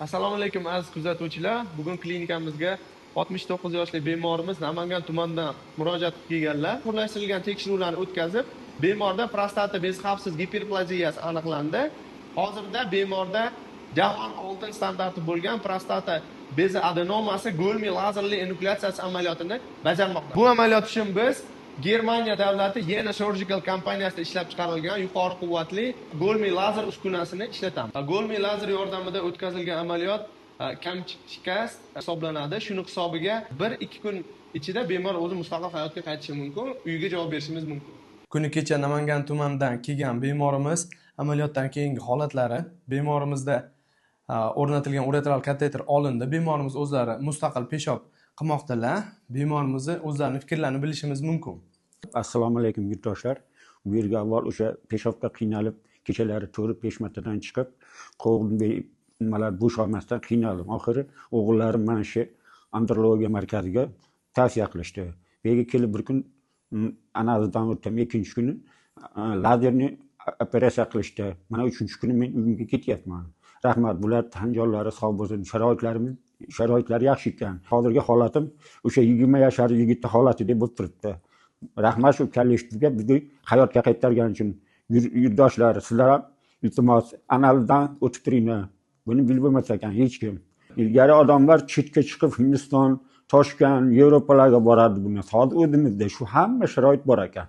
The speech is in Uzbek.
Assalomu alaykum, aziz kuzatuvchilar. Bugun klinikamizga 69 yoshli bemorimiz Namangan tumanidan murojaat qilib kelganlar. Qurlashtirilgan tekshiruvlarni o'tkazib, bemorda prostata bezi xavfsiz giperplaziyasi aniqlandi. Hozirda bemorda jahon oltin standarti bo'lgan prostata bezi adenomasi Golmi lazerli enukleatsiyasi amaliyotini bajarmoqda. Bu amaliyot uchun biz Germaniya davlati Jena Surgical kompaniyasida ishlab chiqarilgan yuqori quvvatli Golmi lazer uskunasini ishlatamiz. Golmi lazer yordamida o'tkazilgan amaliyot kam shikast hisoblanadi. Shuni hisobiga 1-2 kun ichida bemor o'zi mustaqil hayotga qaytishi mumkin, uyiga javob berishimiz mumkin. Kuni kecha Namangan tumanidan kelgan bemorimiz amaliyotdan keyingi holatlari. Bemorimizda o'rnatilgan uretral kateter olindi. Bemorimiz o'zlari mustaqil peshob qilmoqdalar. Bemorimizni o'zlarini fikrlarini bilishimiz mumkin. Assalomu alaykum, yurtdoshlar. Bu yerga avval o'sha peshobga qiynalib, kechalari 4-5 martadan chiqib, qovun nimalar bo'shamasdan qiynaldim. Oxiri o'g'illarim mana shu andrologiya markaziga tavsiya qilishdi. Bu yerga kelib bir kun analizdan o'tdim. Ikkinchi kuni lazerni operatsiya qilishdi. Mana uchinchi kuni men uyimga ketyapman. Rahmat, bular tan jonlari sog' bo'lsin. Sharoitlarimiz, sharoitlari yaxshi ekan. Hozirgi holatim o'sha 20 yashar yigitni holatidek bo'lib turibdi. Rahmat shu kollektivga bizni hayotga qaytargani uchun. Yurtdoshlar, sizlar ham iltimos analizdan o'tib turinglar. Buni bilib bo'lmas ekan hech kim. Ilgari odamlar chetga chiqib Hindiston, Toshkent, Yevropalarga borardi buni. Hozir o'zimizda shu hamma sharoit bor ekan.